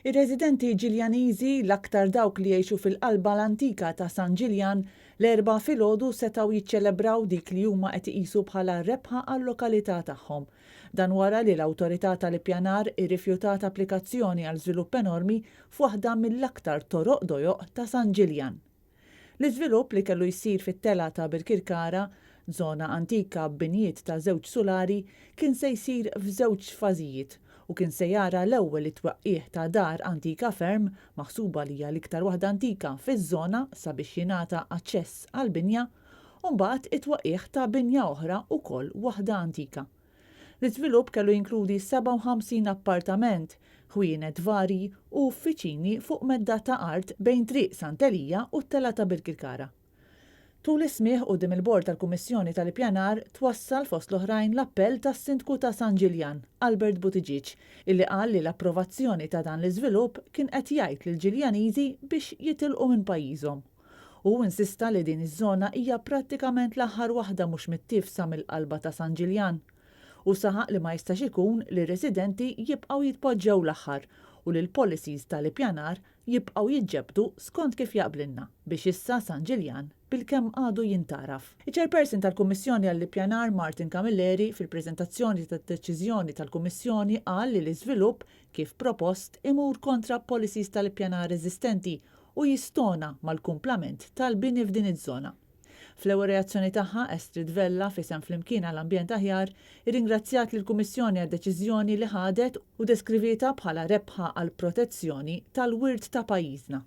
Ir-residenti Ġiljaniżi, l-aktar dawk li jgħixu fil-qalba l-antika ta' San Ġiljan, l-Erbgħa filgħodu setgħu jiċċelebraw dik li huma qed iqisu bħala rebħa għal-lokalità tagħhom. Dan wara li l-Awtorità tal-Ippjanar irrifjutat applikazzjoni għal żvilupp enormi f'waħda mill-aktar toroq dojoq ta' San Ġiljan. L-iżvilupp li kellu jsir fit-telgħa ta' Birkirkara, żona antika b'binjiet ta' żewġ sulari, kien se jsir f'żewġ fażijiet u kien se jara l-ewwel it-twaqqigħ ta' dar antika ferm, maħsuba li hija l-iktar waħda antika fiż-żona sabiex jingħata aċċess għall-binja, u mbagħad it-twaqqigħ ta' binja oħra wkoll waħda antika. L-iżvilupp kellu jinkludi 57 appartament, ħwienet varji u uffiċini fuq medda ta' art bejn Triq Sant'Elija u t-Telgħa ta' Birkirkara. Tul is-smigħ quddiem il-Bord tal-Kummissjoni tal-Ippjanar twassal fost l-oħrajn l-appell tas-Sindku ta' San Ġiljan, Albert Buttigieg, illi qal li l-approvazzjoni ta' dan l-iżvilupp kien qed jgħid lill-Ġiljaniżi biex jitilqu minn pajjiżhom. Hu insista li din iż-żona hija prattikament l-aħħar waħda mhux mittiefsa mill-qalba ta' San Ġiljan. Hu saħaq li ma jistax ikun li r-residenti jibqgħu jitpoġġew l-aħħar u li l-policies tal-ippjanar jibqgħu jiġġebbdu skont kif jaqblilna biex issa San Ġiljan bilkemm għadu jintgħaraf. Iċ-Chairperson tal-Kummissjoni għall-Ippjanar Martin Camilleri fil-preżentazzjoni tad-deċiżjoni tal-Kummissjoni qal li l-iżvilupp kif propost imur kontra policies tal-ippjanar eżistenti u jistona mal-kumplament tal-bini f'din iż-żona. Fl-ewwel reazzjoni tagħha, Astrid Vella, f'isem Flimkien għal Ambjent Aħjar, irringrazzjat lill-Kummissjoni għad-deċiżjoni li ħadet u deskrivietha bħala rebħa għall-protezzjoni tal-wirt ta' pajjiżna.